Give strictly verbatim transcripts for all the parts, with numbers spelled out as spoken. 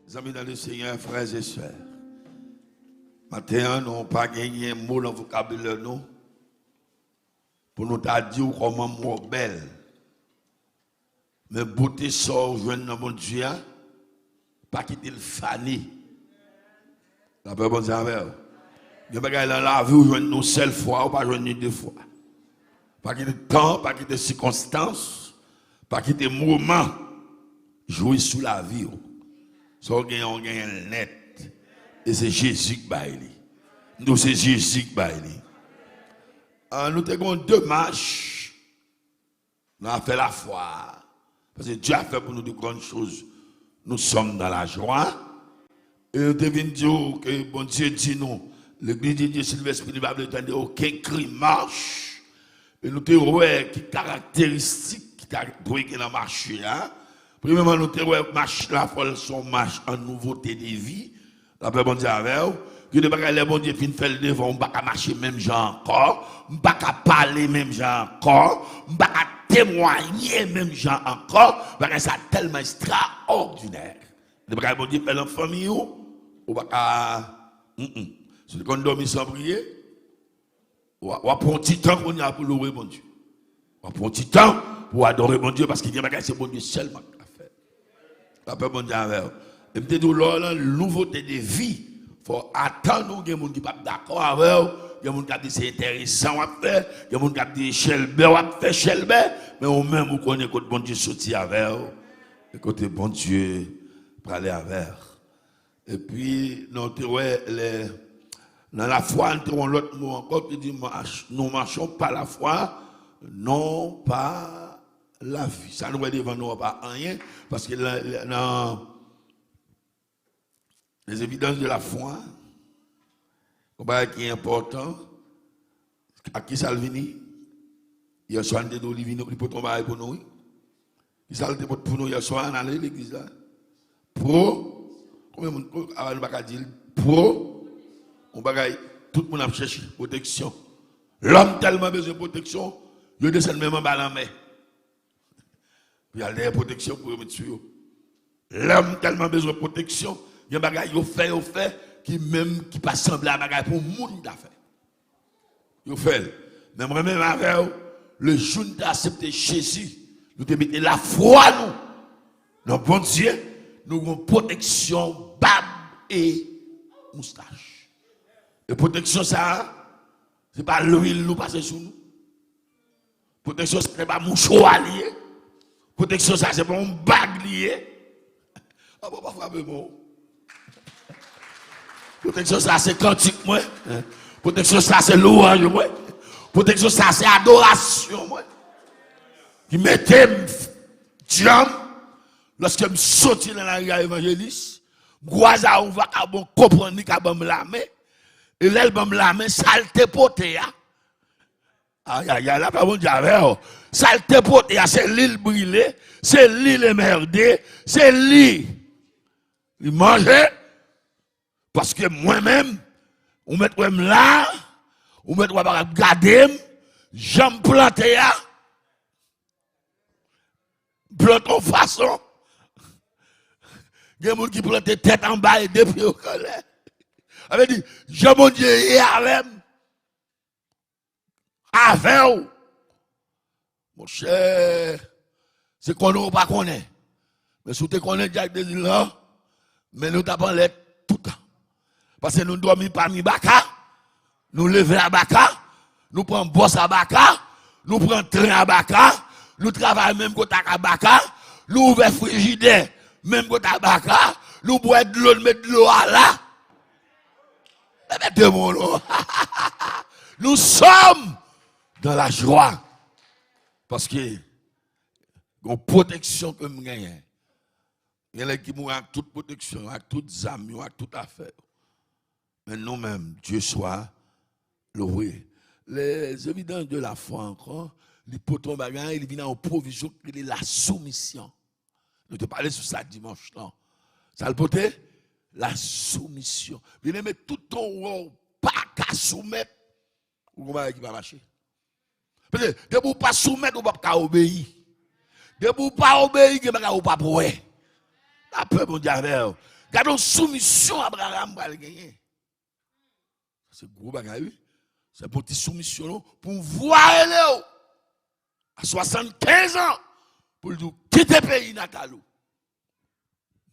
Zanmi nan le Senyè, frè e sè, maten an, nou pa genyen mo nan vokabilè nou pou nou ta di w kòman m wè w bèl. Men bote sa w jwenn nan Bondye a, pa kite l fane. Lapè Bondye avè w. Gen bagay nan lavi w jwenn yon sèl fwa, ou pa jwenn li de fwa. Pa kite tan, pa kite sikonstans, pa kite moman jwe sou lavi w. Sa w genyen, w genyen l nèt. E se Jezi k bay li. M di w se Jezi k bay li. Ah, nou te gen yon demach nan afè lafwa a. Paske Dieu a fait pour nous de grandes choses. Nous sommes dans la joie. E yo te vin di w ke Bondye di nou, Legliz de Dye Silvèspri li pa vle tande okenn kri mach. E nou te wè ki karakteristik ki ta dwe gen nan mache a. Premyèman, nou te wè mach la fò l se yon mach an nouvote de vi. Lapè Bondye avè w. Gen de bagay lè Bondye fin fè l devan w, m pa ka mache menm jan ankò. M pa ka pale menm jan ankò. M pa ka temwaye menm jan ankò. Bagay sa tèlman ekstraòdinè. De bagay Bondye fè nan fanmi w, ou pa ka, mm, mm. Si w te konn dòmi san priye, w a, w a pran yon ti tan kounye a pou louwe Bondye. W a pran yon ti tan pou adore Bondye, paske gen bagay se Bondye sèlman ki ka fè. Lapè Bondye avè w. E m te di w lè w nan nouvote de vi, fò w atann ou gen moun ki p ap dakò avè w, gen moun k ap di se enteresan w ap fè, gen moun k ap di chèlbè w ap fè, chèlbè, men ou menm ou konnen kote Bondye soti avè w. E kote Bondye prale avè w. Epi, nou te wè, lè, nan lafwa, nou te wè yon lòt mo ankò ki di, mach, nous marchons par la foi, non par la vue. Sa nou wè devan nou an pa anyen, paske la, la, nan les évidences de la foi, yon bagay ki enpòtan, ak ki sa l vini? Yèswa, n te di w li vini, li pote yon bagay pou nou, wi. Ki sa l te pote pou nou yèswa, n ale legliz la? Pro, konbyen moun, ko-, a, nou pa ka di l? Pro, yon bagay, tout moun ap chèche, pwoteksyon. Lòm tèlman bezwen pwoteksyon, yo desann menm anba lanmè. Pou y al dèyè pwoteksyon pou yo met sou yo. Lòm tèlman bezwen pwoteksyon, gen bagay yo fè, yo fè, ki menm, ki pa sanble a bagay pou moun ta fè. Yo fè l. Men mwen menm avè w, le jou n te aksepte Jezi, nou te mete lafwa nou nan Bondye, nou gen pwoteksyon bab e moustach. E pwoteksyon sa a, se pa lwil nou pase sou nou. Pwoteksyon sa se pa mouchwa li ye. Pwoteksyon sa se pa yon bag li ye. An bon, pa frape mwen. Pwoteksyon sa se kantik mwen. Pwoteksyon sa se lwanj mwen. Pwoteksyon sa se adorasyon mwen. Ki mete m djanm lòske m soti nan lari a evanjelis. M kwaze a yon vakabon konprann li ka ban m lamen. E lè l ban m lamen, sa l te pote a. Ayayay, lapè Bondye avè w. Sa l te pote a, se li l brile, se li l enmède, se li li manje. Paske mwen menm, ou mèt wè m la, ou mèt wè pa gade m, jan m plante a, plante yon fason. Gen moun ki plante tèt anba e de pye yo anlè. Sa vle di, jan Bondye ye avè m, avè w. Monchè, se konnen ou pa konnen. Men si w te konnen djak de zil lan, men nou t ap anlè toutan. Paske nou dòmi pami baka, nou leve a baka, nou pran bòs a baka, nou pran tren a baka, nou travay menm kote ak a baka, nou ouvè frijidè menm kote a baka, nou bwè dlo, nou met dlo a la. Mete mon non. Nous sommes dans la joie. Paske gen pwoteksyon ke m genyen. Gen lè ki mouri ak tout pwoteksyon, ak tout zam yo, ak tout afè yo. Men nou menm, Dieu soit loué. Les évidences de la foi ankò, li pote yon bagay, li vin a yon pwovizyon ki rele la soumisyon. Nou te pale sou sa dimanch lan. Sa l pote? La soumisyon. Byeneme, toutan w wè w pa ka soumèt, ou gen bagay ki pa mache. Paske depi w pa soumèt, ou p ap ka obeyi. Depi w pa obeyi, gen bagay ou p ap wè. Lapè Bondye avè w. Gade yon soumisyon Abraram pral genyen. Se gwo bagay, wi. Se pou ti soumisyon, non, pou yon vwa rele w a swasannkenz an, pou l di w kite peyi natal ou.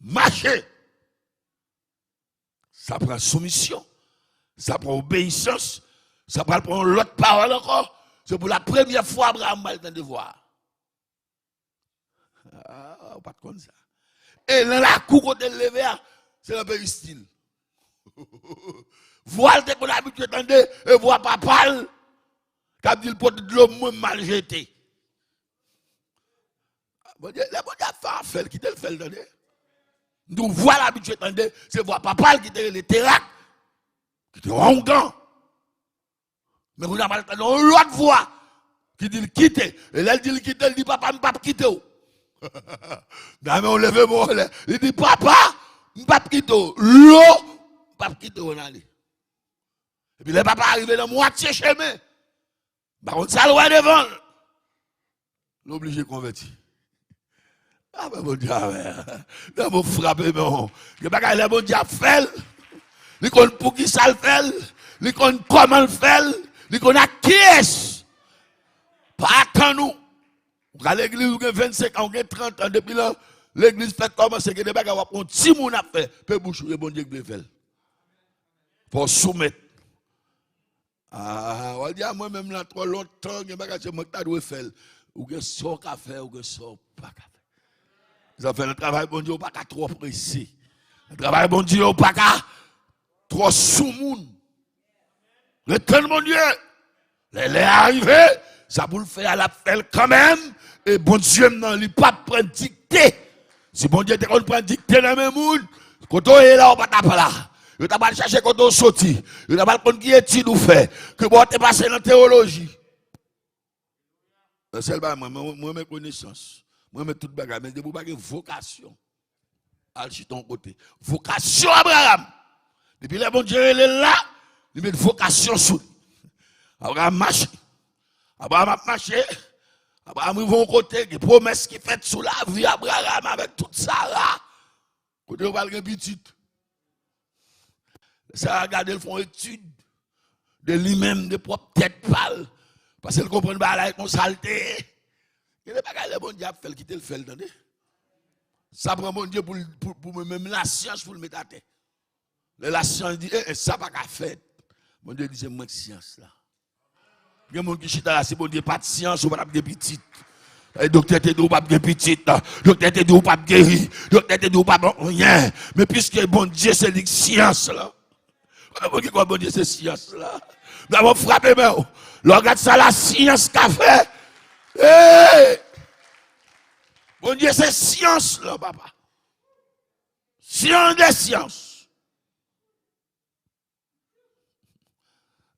Mache. Sa pran soumisyon. Sa pran obeyisans. Sa pral pran yon lòt pawòl ankò. Se pou la premyè fwa Abraram pral tande vwa a. Ah, ou pa t konn sa. E nan lakou kote l leve a, se nan peristil. Vwa l te konn abitye tande, e vwa papa l k ap di l pote dlo mwen m al jete. Bondye, lè Bondye ap fè afè l, kite l fè l tande. M di w vwa l abitye tande, se vwa papa l ki te rele Terak, ki te wongan. Men kounye a pral tande yon lòt vwa ki di l kite. E lè l di l kite, l di, "Papa, m p ap kite w." Nan men w leve men w anlè. Li di, "Papa, m p ap kite w. Lo, m p ap kite w ann ale." Epi lè papa a rive nan mwatye chemen, m pa konn sa l wè devan l. L oblije konvèti. Amen, Bondye, amen. Nan mwen frape men w. Gen bagay lè Bondye ap fè l, li konn poukisa l fè l, li konn kòman l fè l, li konn ak kiyès. Pa atann ou. Ou ka legliz, ou gen vennsenk an, ou gen trant an, depi lè legliz fèt kòmanse, gen de bagay w ap wè yon timoun ap fè, pe bouch ou, e Bondye k vle fè l. Fò w soumèt. Ah, w al di, "A mwen menm la twò lontan, gen bagay se mwen ki ta dwe fè l." Ou gen sa w ka fè, ou gen sa w pa ka fè. Sa fè nan travay Bondye, ou pa ka twò prese. Nan travay Bondye, ou pa ka twò soumoun. Ret tann Bondye. Lè lè a rive, sa pou l fè a, l ap fè l kanmenm. E Bondye m nan, li p ap pran dikte. Si Bondye te konn pran dikte nan men moun, kote w ye la, ou pa t ap la. Yo t ap al chèche kote w soti. Yo t ap al konn ki etid ou fè. Ki bò w te pase nan teyoloji. Yon sèl bagay, mwen, mwen, mwen renmen konesans. Mwen renmen tout bagay, men depi w pa gen vokasyon, al chita yon kote. Vokasyon Abraram. Depi lè Bondye rele l la, li met vokasyon sou li. Abraram mache. Abraram ap mache. Abraram rive yon kote, gen pwomès ki fèt sou lavi Abraram avèk tout Sara. Kote yo pral gen pitit. Sara gade l, fè yon etid de li menm, de pwòp tèt pa l. Paske l konprann bagay la e konsa l te ye. Gen de bagay lè Bondye ap fè l, kite l fè l, tande. Sa pran Bondye pou l, pou, pou menm lasyans pou l met atè. Lè lasyans di, "E, e, sa pa ka fèt." Bondye di, "Se mwen k syans la." Gen moun ki chita la, si Bondye pa t syans, ou pa t ap gen pitit. E doktè te di ou p ap gen pitit. Doktè te di ou p ap geri. Doktè te di ou p ap anyen. Men piske Bondye se li k syans la. Konbyen moun ki kwè Bondye se syans la? Bra w frape men w. Lè w gad sa lasyans ka fè. Hey! Bondye se syans la, papa. Syans de syans.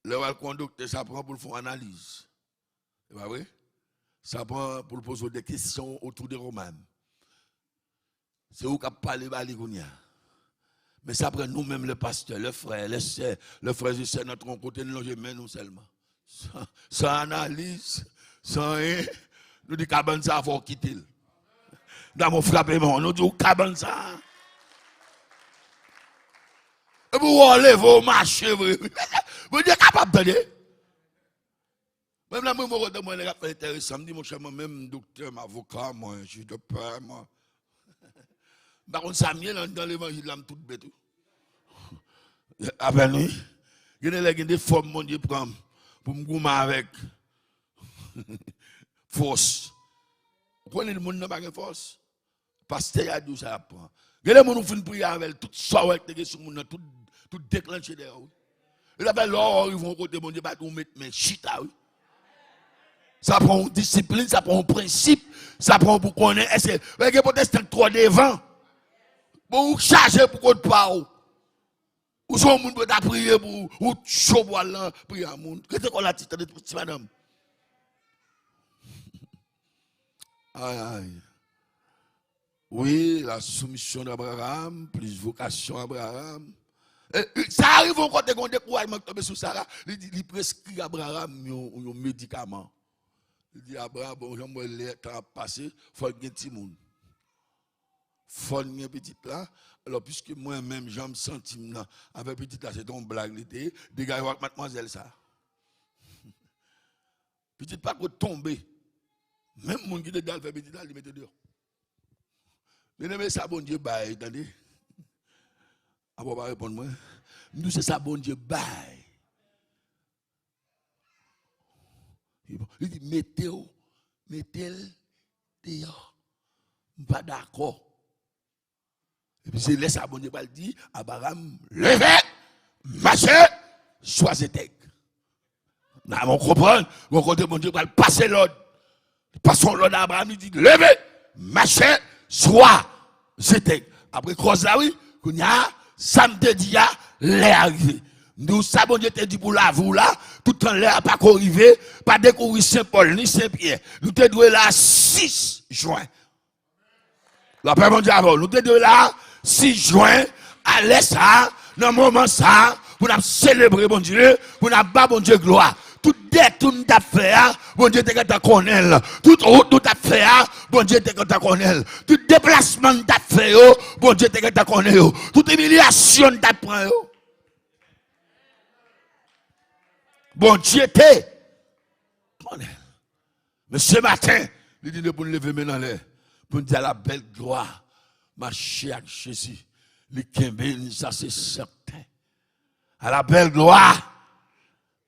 Lè w al kon doktè, sa pran pou l fè yon analiz. E pa vre? Sa pran pou l poze w de kesyon otou de ou menm. Se ou k ap pale ba li kounye a. Men sa pran nou menm, le pastè, le frè, le sè, le frè e sè, nan tron kote n lonje men nou sèlman. San, san analiz, san anyen, nou di kabann sa a fò w kite l. Dam ou frape men w, nou di w kabann sa a. Epi w wè w leve, w mache vre. Bondye kapab tande. Mwen menm la, mwen, mwen, kote mwen, nèg ap fè enteresan, m di, monchè, mwen menm, m doktè, m avoka, mwen, jij de pè, mwen. M pa konn sa m ye, nan, nan levanjil la, m tout bèt, wi. Apèn, wi. Gen de lè, gen de fòm Bondye pran m pou m goumen avèk fòs. Ou konnen moun nan pa gen fòs. Pastè a di w sa y ap pran. Gen de moun ou fin priye avè l, tout sa w wè k te gen sou moun nan, tout, tout deklanche dèyè w. E sa fè lè w rive yon kote, Bondye pa di w met men, chita, wi. Sa pran yon disiplin, sa pran yon prensip, sa pran yon pou konnen, èske, men gen pwotestan k twò devan. Bon, ou chaje pou kont pa w. Ou se yon moun pou yo ta priye pou ou, ou cho pou al nan priyè a moun. Rete kò la ti, tande ti madanm. Ay, ay. Wi, la soumission d'Abraham, plus vocation Abraham. E, e, sa rive yon kote, gen yon dekourajman ki tonbe sou Sara. Li di, li preskri Abraham yon, yon medikaman. Li di, Abraham, bon, jan m wè lè tan ap pase, fò l gen timoun. fò n gen pitit la. Alò, piske mwen menm, jan m santi m nan, avèk pitit la, se te yon blag li te ye, degaje w ak madmwazèl sa. Pitit pa ko tonbe. Menm moun ki te dal fè pitit la, li mete deyò. Byeneme, sa Bondye bay, tande. Apa w pa reponn mwen? M di w se sa Bondye bay. Li di, mete w, mete l deyò. M pa dakò. Epi se lè sa Bondye pral di, Abraram, leve, mache, swa zetèg. Nan, mwen konprann, yon kote Bondye pral pase lòd. Li pase yon lòd a Abraram, li di, leve, mache, swa zetèg. Apre kòz la, wi, kounye a, sa m te di a, lè a rive. M di w sa Bondye te di pou lavi w la, toutan lè a pa ko rive, pa dekouvri Sen Pòl ni Sen Pyè. Nou te dwe la sis jen. Lapè Bondye avè w. Nou te dwe la sis jen, a lè sa a, nan moman sa a, pou n ap selebre Bondye, pou n ap ba Bondye glwa. Tout detour n t ap fè a, Bondye te gentan konnen l. Tout wout nou t ap fè a, Bondye te gentan konnen l. Tout deplasman n t ap fè yo, Bondye te gentan konnen yo. Tout imilyasyon n t ap pran yo, Bondye te konnen l. Men se maten, li di nou pou n leve men n anlè, pou n di a la bèl glwa, mache ak Jezi, li kenbe n, sa se sèten. A la bèl glwa,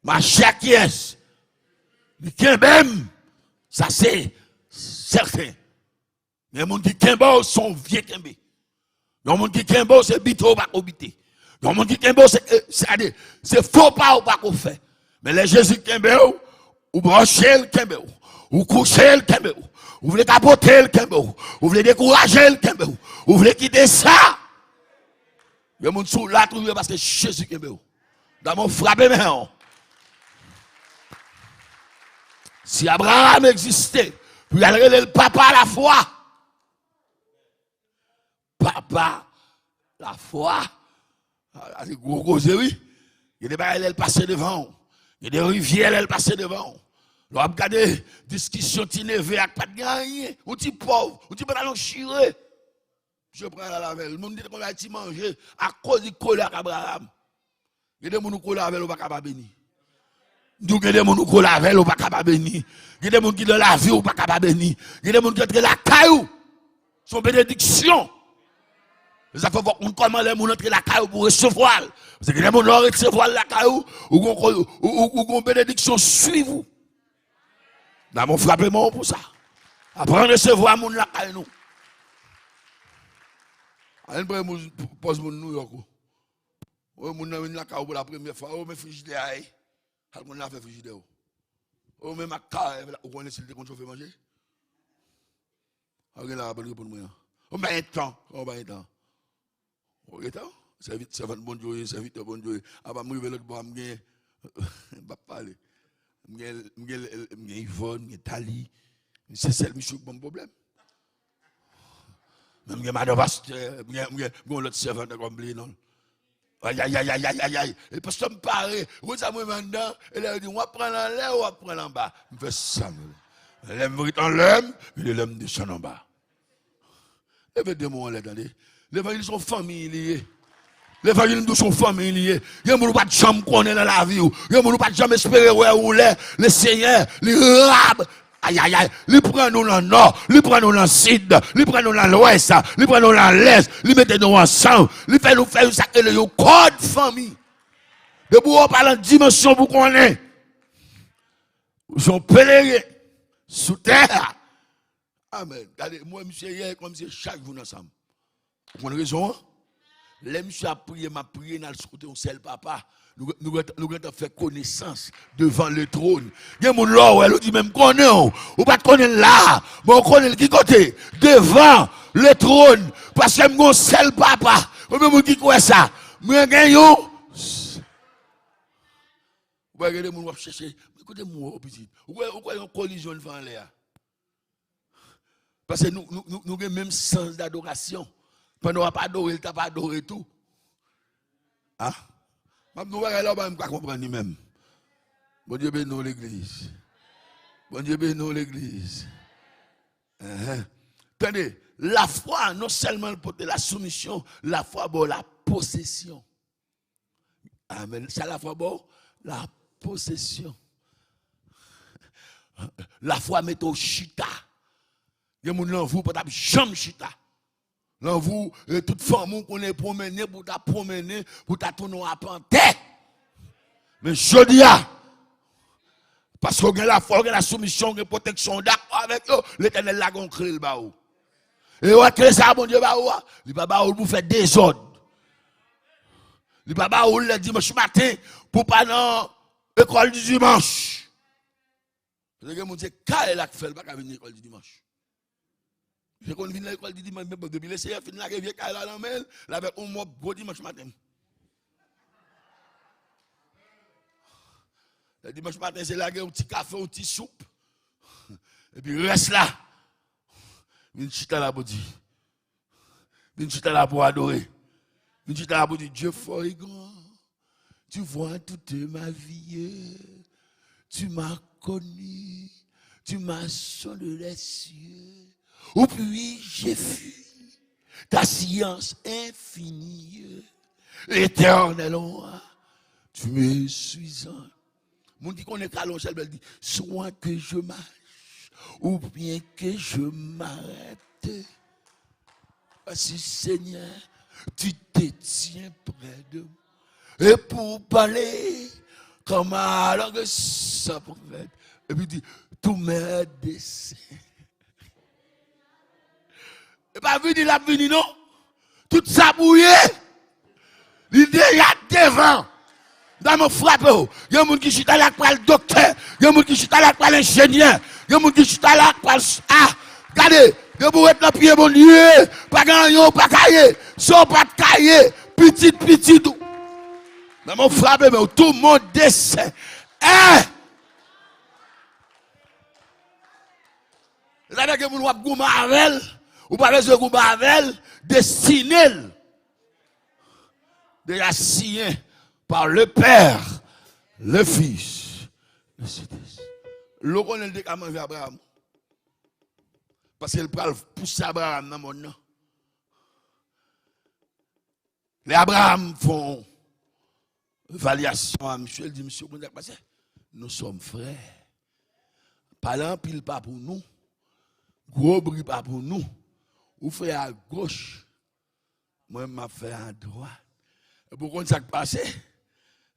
mache ak kiyès? Li kenbe m, sa se sèten. Gen moun ki kenbe w, se yon vye kenbe. Gen moun ki kenbe w, se bite w pa ko bite. Gen moun ki kenbe w, se, eh, se, ade, se fo pa w pa ko fè. Men lè Jezi kenbe w, ou branche l kenbe w. Ou kouche l kenbe w. Ou vle kapote l kenbe w. Ou vle dekouraje l kenbe w. Ou vle kite sa. Gen moun sou la toujou paske Jezi kenbe w. Damon frape men w. Si Abraram egziste, pou y al rele l papa lafwa. Papa lafwa. A, a, se gwo koze, wi. Gen de bagay lè l pase devan w. Gen de rivyè lè l pase devan w. Lè w ap gade diskisyon ti neve ak pa t gen anyen. Yon ti pòv, yon ti pantalon chire. Misye pran al avè l. Moun di te konn bay ti manje akoz li kole ak Abraram. Gen de moun ou kole avè l, ou pa ka pa beni. M di w, gen de moun ou kole avè l, ou pa ka pa beni. Gen de moun ki nan lavi w, ou pa ka pa beni. Gen de moun ki antre lakay ou. Se yon benediksyon. Se sa k fè fòk moun kòman lè moun antre lakay ou pou w resevwa l. Paske gen de moun lè w resevwa l lakay ou, ou gon, ou, ou, ou gon benediksyon swiv ou. Damon frape men w pou sa. Aprann resevwa moun lakay nou. Ann pran moun, pòz moun Nouyòk ou. Ou moun nan vin lakay ou pou la premyè fwa, ou men frijidè a ye. Al konn lave frijidè ou. Ou men ak karèv la, ou konnen si l te konn chofe manje? Al gen la, pa reponn mwen an. Ou pa gen tan, ou pa gen tan. Ou gen tan? Sèvit, sèvant Bondye ou ye, sèvitè Bondye ou ye. Apa m rive lòt bò a, m gen, m p ap pale. M gen, m gen, m gen Yvonne, m gen Tali. Se sèl misye k ban m pwoblèm. Men m gen madan pastè, m gen, m gen, m gen yon lòt sèvant ankò, m bliye non l. Ayayayayayay. E pastè m pare. Ou konn sa m renmen anndan? E lè yo di, w ap pran l anlè, w ap pran l anba. M fè sa m vle. Lè m ret anlè m, e lè m desann anba. Leve de men w anlè, tande. Levanjil se yon fanmi li ye. Levanjil m di w se yon fanmi li ye. Gen moun ou pa t janm konnen nan lavi w. Gen moun ou pa t janm espere wè ou lè Lesenyè li rab. Ayayay, li pran nou nan nò, li pran nou nan sid, li pran nou nan lwès, li pran nou nan lès, li mete nou ansanm, li fè nou fè yon sa k rele yon kòd fanmi. Depi w pa nan dimansyon pou konnen, ou se yon peleren sou tè a. Amèn. Gade, mwen, misye yè, kòm se chak jou nan sa m. Ou konn rezon an? Lè misye ap priye, m ap priye, n al sou kote yon sèl papa. Nou, nou, nou gentan fè konesans devan le tròn. Gen moun lè w wè l, ou di, men m konnen w. Ou pa t konnen l la, men w konnen l ki kote? Devan le tròn. Paske m gen yon sèl papa. Konbyen moun ki kwè sa? Mwen gen yon. Ou wè gen de moun w ap chèche. Men kote m wè w pitit? Ou kwè, ou kwè yon kolizyon l fè anlè a? Paske nou, nou, nou, nou gen menm sans dadorasyon. Pandan w ap adore, l t ap adore tou. A? M ap di w bagay la, ou pa menm ka konprann li menm. Bondye beni w, legliz. Bondye beni w, legliz. Enhen. Tande, lafwa non sèlman l pote la soumisyon, lafwa ba w la posesyon. Amèn. Sa lafwa ba w? La posesyon. Lafwa mete w chita. Gen moun nan vi w pa t ap janm chita. Nan vi w, e tout fanmi w konnen pwomennen pou w ta pwomennen, pou w ta tounen w apantè. Men jodi a, paske w gen lafwa, w gen la soumisyon, w gen pwoteksyon, w dakò avèk yo, Letènèl lage yon kle l ba ou. E wè kle sa a Bondye ba ou a, li pa ba ou l pou fè dezòd. Li pa ba ou l lè dimanch maten pou w pa nan lekòl di dimanch. Paske gen moun se kay la k fè l pa ka vin lekòl di dimanch. Li te konn vin lekòl di dimanch, men bon, depi Lesenyè fin lage vye kay la nan men l, l avèk yon mòp gwo dimanch maten. Lè dimanch maten, se lage yon ti kafe, yon ti soup. Epi rès la, vin chita la pou di. Vin chita la pou adore. Vin chita la pou di, Dieu fort et grand. Tu vois toute ma vie. Tu m'as connu. Tu m'as sondé les cieux. Où puis-je fuir ta science infinie? Éternel roi, tu me suis en Moun ki konnen Kalon Chèlbè di, soit que je marche, ou bien que je m'arrête, si Seigneur, tu te tiens près de moi. Et pour parler comme ma langue s'apprête, epi di, tous mes desseins. E pa vini l ap vini non. Tout sa bwouye. Li deja devan. Dam, mwen frape w. Gen moun ki chita la k pral doktè. Gen moun ki chita la k pral enjenyè. Gen moun ki chita la k pral s- ah, gade, depi w ret nan pye Bondye, pa gen anyen w pa ka ye. Sa w pa t ka ye, pitit pitit ou. Men mwen frape men w, tout moun dessein. Eh! Sa vle di gen moun w ap goumen avè l, ou pa bezwen goumen avè l, destine l deja siyen par le Père, le Fils, le Saint-Esprit. Lè w konnen l te ka manje Abraram, paske l pral pouse Abraram nan mòn nan. Lè Abraram fè yon evalyasyon a misye, l di, misye, ou konn sa k pase? Nous sommes frères. Pale anpil pa pou nou. Gwo bri pa pou nou. Ou fè a goch, mwen m ap fè a dwat. Epi w konn sa k pase?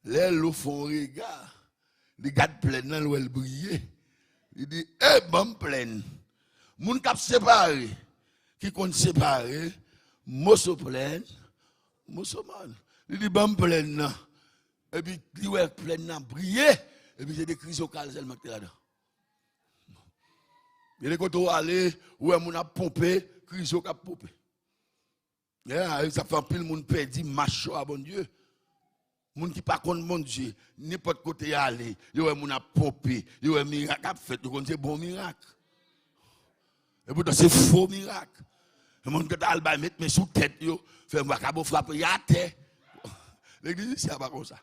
Lè l fè yon rega, li gad plèn nan, l wè l briye. Li di, e, ban m plèn. Moun k ap separe, ki konn separe, moso plèn, moso mòn. Li di, ban m plèn nan. Epi li wè plèn nan briye, epi se de krizokal sèlman ki te ladan. Gen de kote w ale, ou wè moun ap ponpe, krizo k ap ponpe. Yeah, sa fè anpil moun pèdi mach yo a Bondye. Moun ki pa konn Bondye, nenpòt kote y ale, yo wè moun ap ponpe, yo wè mirak ap fèt, yo konn se bon mirak. Epoutan, se fo mirak. Moun ki ta al bay met men sou tèt yo, fè vakabon frape y atè. Legliz isi a pa konsa.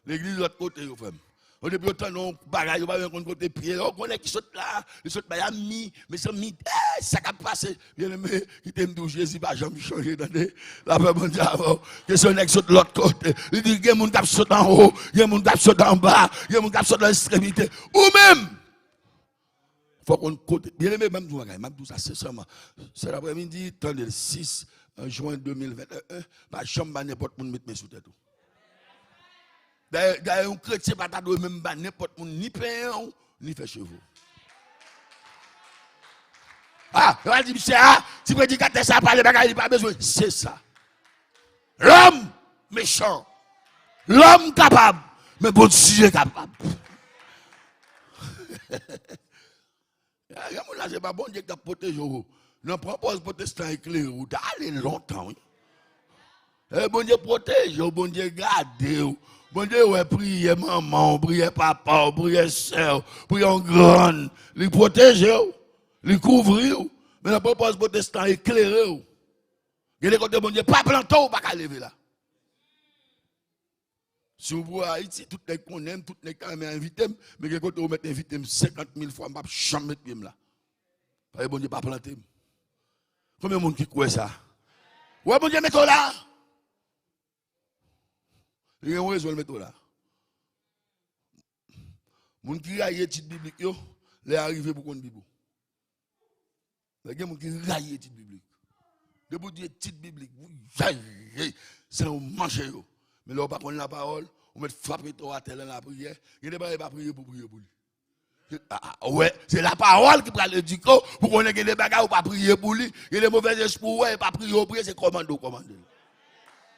Legliz lòt kote yo, frè m. Bon, depi yo tande yon bagay, yo pa menm konn kote pye. Yo konnen ki sot la, li sot Miami. Mezanmi, eh, sa k ap pase? Byeneme, kite m di w, Jezi pa janm chanje, tande. Lapè Bondye avè w. Kesyon nèg sot lòt kote. Li di, gen moun k ap sot anwo, gen moun k ap sot anba, gen moun k ap sot nan ekstremite. Ou menm, fò w konn kote. Byeneme, ban m di w bagay, m ap di w sa sensèman. Sèt aprèmidi, tande l, sis jen de mil venteyen, pa janm ba nenpòt moun met men sou tèt ou. Dayè, dayè, yon kretyen pa ta dwe menm ba nenpòt moun ni penyen w, ni fè cheve w. Ah, yo pral di misye, ah, ti predikatè sa a pale bagay li pa bezwen. Se sa. Lòm mechan. Lòm kapab. Men Bondye kapab. Gen moun la, se pa Bondye k ap pwoteje w. Non, pran pòz pwotestan eklere, ou ta ale lontan, wi. E Bondye pwoteje w, Bondye gade w. Bondye wè priyè manman w, priyè papa w, priyè sè w, priyè yon grann. Li pwoteje w, li kouvri w. Men non, pran pòz pwotestan eklere w. Gen de kote Bondye pa plante w, ou pa ka leve la. Si w pou Ayiti, tout nèg konnen m, tout nèg ta renmen envite m, men gen kote ou mèt envite m senkant mil fwa, m p ap janm met pye m la. Paske Bondye pa plante m. Konbyen moun ki kwè sa? Wè, Bondye mete w la. Li gen yon rezon l mete w la. Moun ki rayi etid biblik yo, lè a rive pou konn Bib ou. Lè gen moun ki rayi etid biblik. Depi w di etid biblik, ou rayi, san yo manje yo. Men lè w pa konn lapawòl, ou mèt frape tò atè nan lapriyè. Gen de bagay pa priye pou priye pou li. Ah, ah, wè, se lapawòl ki pral edike w pou konnen gen de bagay ou pa priye pou li, gen de movèzespri ou wè, e pa priye ou priye, se kòmande ou kòmande l.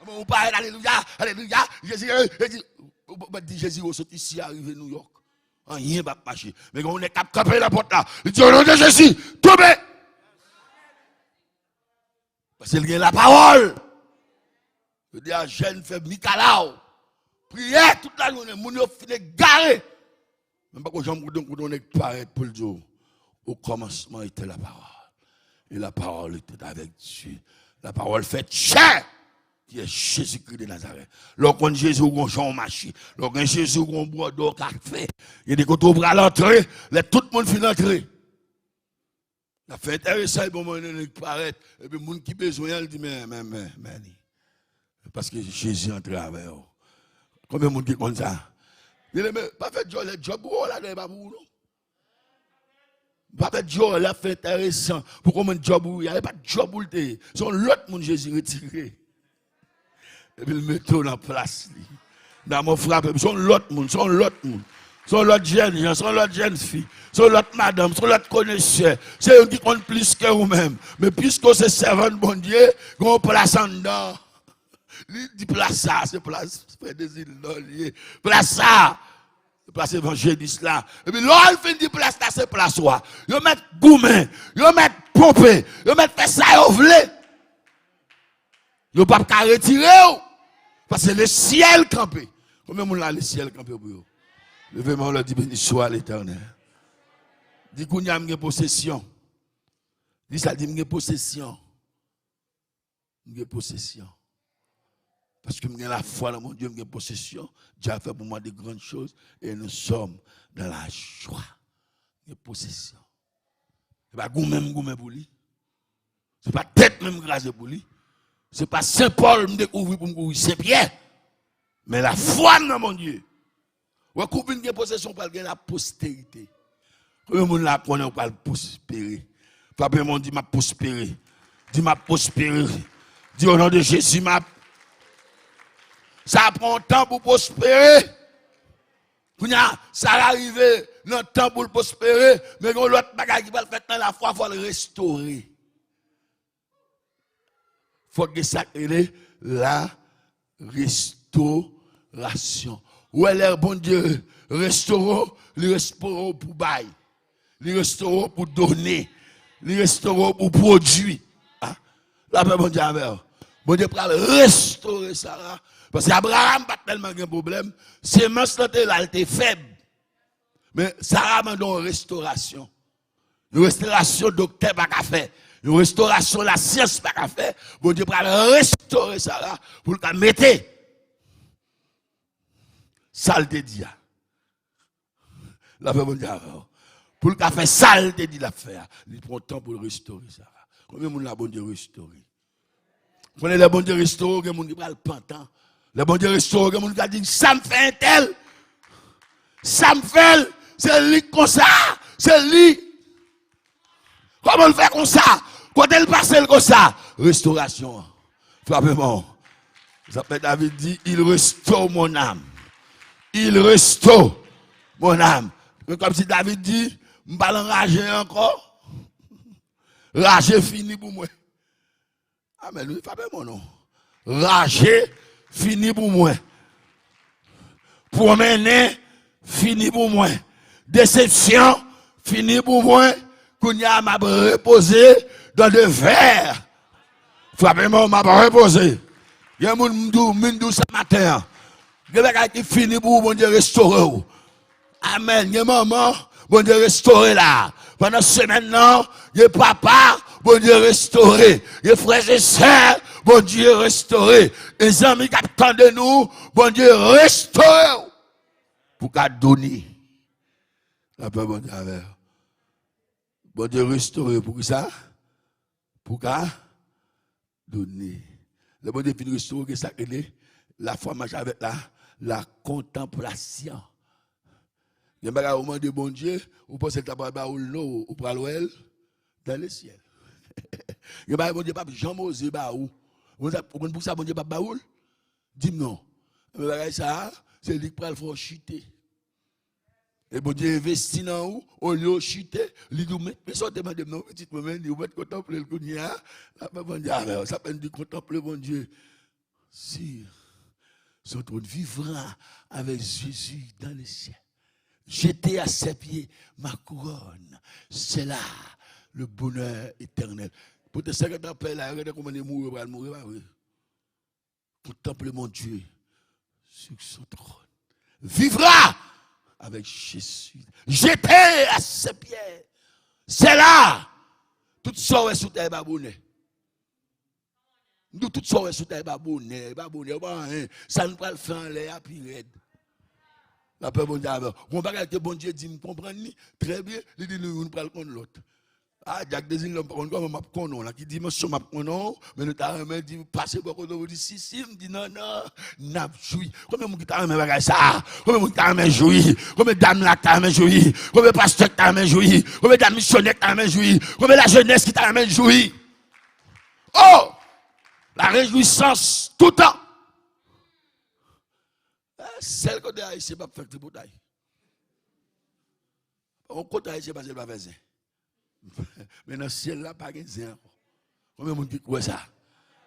Bon, ou parèt, alelouya, alelouya, Jezi, eh, Jezi, ou, ou, ou di Jezi, ou sot isi a rive Nouyòk. Anyen p ap mache. Men gen yon nèg k ap kanpe nan pòt la. Li di, o non de Jezi, tonbe! Paske l gen lapawòl. Yo di a jèn fè mikalaw. Priyè tout lajounen, moun yo fin egare. Men pako janm kote, kote yon nèg parèt pou l di w, au commencement était la parole. Et la parole était avec Dieu. La parole faite chair, qui est Jésus-Christ de Nazareth. Lè w konn Jezi, ou gon jan w mache. Lè w gen Jezi, ou gon bwòdò w ka fè. Gen de kote w pral antre, lè tout moun fin antre. L ap fè enteresan, epi yon moman, yon nèg parèt. Epi moun ki bezwen an, l di, men, men, men, men li. Paske Jezi antre avè w. Konbyen moun ki konn sa? Byeneme, pa fè djòlè, djòb ou ladan, e pa pou ou, non. Pa fè djòlè, ap fè enteresan pou konbyen djòb ou ye a. E pa djòb ou l te ye. Se yon lòt moun Jezi retire. Epi l mete w nan plas li. Nan mwen frape m, se yon lòt moun, se yon lòt moun. Se yon lòt jènjan, se yon lòt jènfi. Se yon lòt madanm, se yon lòt konesè. Se youn ki konn plis ke ou menm. Men piske w se sèvant Bondye, gen yon plas anndan. Li di plas sa, se plas Frè Dezil non l ye. Plas sa, se plas evanjelis la. Epi lè w fin di plas la, se plas ou a. Yo mèt goumen, yo mèt ponpe, yo mèt fè sa yo vle. Yo p ap ka retire w. Paske lesyèl kanpe. Konbyen moun la lesyèl kanpe pou yo? Leve men w lè di, beni swa Letènèl. Di, kounye a m gen posesyon. Di sa, di, m gen posesyon. M gen posesyon. Paske m gen lafwa nan Bondye, m gen posesyon. Dieu a fait pour moi de grandes choses et nous sommes dans la joie. M gen posesyon. Se pa goumen m goumen pou li. Se pa tèt mwen m kraze pou li. Se pa Sen Pòl m dekouvri pou m kouri Sen Pyè. Men lafwa m nan Bondye. Wè, kou w vin gen posesyon, w pral gen laposterite. Konbyen moun la konnen w pral pwospere? Frape men w, di, m ap pwospere. Di, m ap pwospere. Di, o non de Jezi, m ap. Sa pran yon tan pou pwospere. Kounye a, Sara rive nan tan pou l pwospere, men gen yon lòt bagay ki pral fèt nan lafwa, fò l restore. Fòk gen sa k rele la restorasyon. Ou wè, lè Bondye restore w, li restore w pou bay. Li restore w pou done. Li restore w pou pwodui. Ah, lapè Bondye avè w. Bondye pral restore Sara. Paske Abraram pa t tèlman gen pwoblèm. Semans lan te la, l te fèb. Men Sara mande yon restorasyon. Yon restorasyon doktè pa ka fè. Yon restorasyon lasyans pa ka fè. Bondye pral restore Sara pou l ka mete sa l te di a. Lapè Bondye avè w. Pou l ka fè sa l te di l ap fè a, li pran tan pou l restore Sara. Konbyen moun la Bondye restore? Konnen lè Bondye restore w, gen moun ki pral pantan. Lè Bondye restore w, gen moun ki pral di, sa m fè entèl? Sa m fè l? Se li k konsa? Se li? Kòman l fè konsa? Kote l pase l konsa? Restorasyon an. Frape men w. Sa fè David di, il restaure mon âme. Il restaure mon âme. Men kòmsi David di, m pa nan raje ankò. Raje fini pou mwen. Amèn, wi, frape men w non. Raje fini pou mwen. Pwomennen fini pou mwen. Desepsyon fini pou mwen. Kounye a, m ap repoze dans de verts. Frape men w, m ap repoze. Gen moun m di w, m vin di w sa maten an. Gen bagay ki fini pou ou, Bondye restore w. Amèn. Gen manman, Bondye restore la. Pandan semèn nan, gen papa, Bondye restore. Gen frè e sè, Bondye restore. Gen zanmi k ap tande nou, Bondye restore w. Pou ka done. Lapè Bondye avè w. Bondye restore w. Poukisa? pou ka done. Lè Bondye fin restore, gen sa k rele lafwa mache avèk la, la kontanplasyon. Gen bagay ou mande Bondye, ou panse l ta pral ba ou l, non, ou pral wè l dans le ciel. Gen bagay Bondye p ap janm oze ba ou. Ou konn sa, ou konn poukisa Bondye p ap ba ou l? Di m non. Men bagay sa a, se li k pral fè w chite. E Bondye envesti nan ou, olye w chite, li di w, men, men sa w te mande m nan, pitit mwen, men li, ou mèt kontanple l kounye a, lapè Bondye avè w. Sa fè n di kontanple Bondye sur son trône, vivra avec Jésus dans les cieux. Jeter à ses pieds ma couronne, c'est là le bonheur éternel. Pote sa k ap pè la, yo gade kòman li mouri, yo pral mouri, pa vre? Contemple mon Dieu sur son trône. Vivra avec Jésus. Jeter à ses pieds. C'est là. Tout sa w wè sou tè a, e pa bonè. Nou tout sa w wè sou tè a, e pa bonè, e pa bonè, e pa anyen. Sa n pral fè anlè a pi rèd. Lapè Bondye avè w. Gon bagay ke Bondye di m konprann li trè byen, li di nou youn pral konn lòt. A, Dyak Dezil, m pa konn kòman m ap konnen w la, ki dimansyon m ap konnen w, men nou ta renmen di, pase bò kote w, di, si, si, m di, non, non, n ap jwi. Konbyen moun ki ta renmen bagay sa a? Konbyen moun ki ta renmen jwi? Konbyen dam la ki ta renmen jwi? Konbyen pastè ki ta renmen jwi? Konbyen dam misyonè ki ta renmen jwi? Konbyen lajenès ki ta renmen jwi? Oh! La réjouissance tout temps. Eh, sèl kote Ayisyen p ap fè tripotay. Pa gon kote Ayisyen pase l pa fè zen. Men nan syèl la, pa gen zen ankò. Konbyen moun ki kwè sa?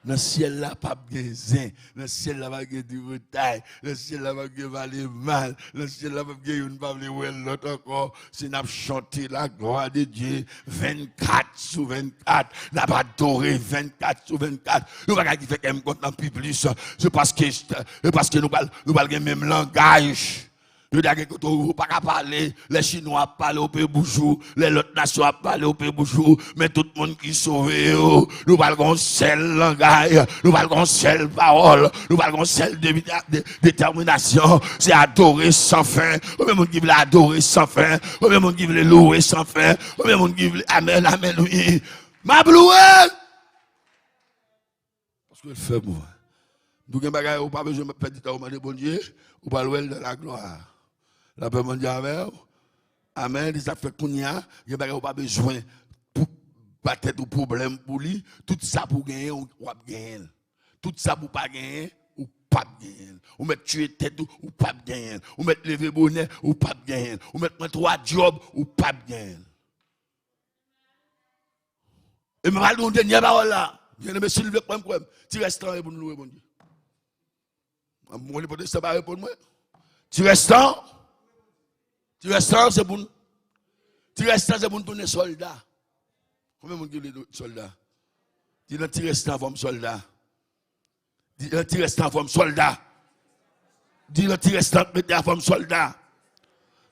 Nan syèl la, p ap gen zen. Nan syèl la, p ap gen tripotay. Nan syèl la, p ap gen pale mal. Nan syèl la, p ap gen youn pa vle wè lòt ankò. Se n ap chante la gloire de Dieu vennkat sou vennkat. N ap adore vennkat sou vennkat. Yon bagay ki fè kè m kontan pi plis, se paske, se paske nou pral, nou pral gen menm langaj. Yo di a gen kote ou pa ka pale, lè chinwa ap pale, ou pe boujou, lè lòt nasyon ap pale, ou pe boujou, men tout moun ki sove yo, nou pral gon sèl langay, nou pral gon sèl pawòl, nou pral gon sèl de-, de-, detèminasyon, se adore san fen. Konbyen moun ki vle adore san fen? Konbyen moun ki vle louwe san fen? Konbyen moun ki vle, amèn, amèn, wi. M ap louwe! Paske l fè pou mwen. Nou gen bagay ou pa bezwen pèdi tan ou mande Bondye, ou pral wè l dans la gloire. Lapè Bondye avè w. Amèn. Se sa k fè kounye a, gen bagay ou pa bezwen pou ba tèt ou pwoblèm pou li. Tout sa pou genyen, ou, w ap genyen l. Tout sa pou pa genyen, ou p ap genyen l. Ou mèt tiye tèt ou, ou p ap genyen l. Ou mèt leve bonè, ou p ap genyen l. Ou mèt pran twa djòb, ou p ap genyen l. E m pral di yon dènye pawòl la. Byeneme, si l vle kwè m, kwè m. Ti rès tan e pou n louwe Bondye. Mwen, li pote sa pa reponn mwen. Ti rès tan. Ti rès tan, se pou n. Ti rès tan, se pou n tounen sòlda. Konbyen moun ki vle sòlda? Di nan ti rès tan, fò m sòlda. Di, nan ti rès tan, fò m sòlda. Di, nan ti rès tan, mete a, fò m sòlda.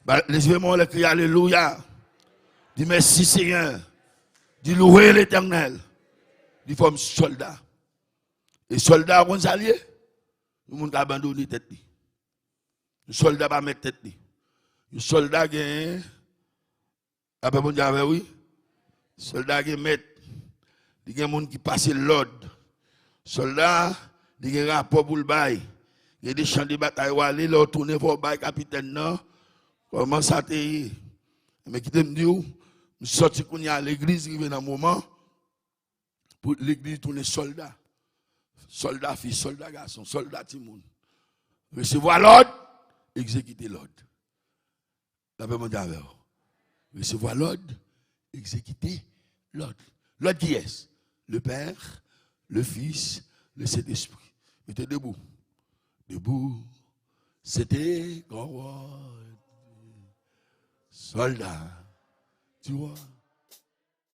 Ba, leve men w anlè, kriye alelouya. Di, mèsi, Senyè. Di, louwe Letènèl. Di, fò m sòlda. E sòlda, ou konn sa l ye? Yon moun k abandone tèt li. Yon sòlda pa mèt tèt li. Yon sòlda gen Lapè Bondye avè w, wi. Sòlda gen mèt. Li gen moun ki pase l lòd. Sòlda, li gen rapò pou l bay. Gen de chan de batay w ale, lè w tounen fò w bay kapitèn nan kòman sa te ye. Men kite m di w, m sòti kounye a legliz, rive nan moman pou legliz tounen sòlda. Sòlda fi, sòlda gason, sòlda timoun. Resevwa lòd, egzekite lòd. Lapè Bondye avè w. Resevwa lòd, egzekite lòd. Lòd kiyès? Le Père, le Fils, le Saint-Esprit. Mete debou. Debout, c'était grand roi, soldat du roi.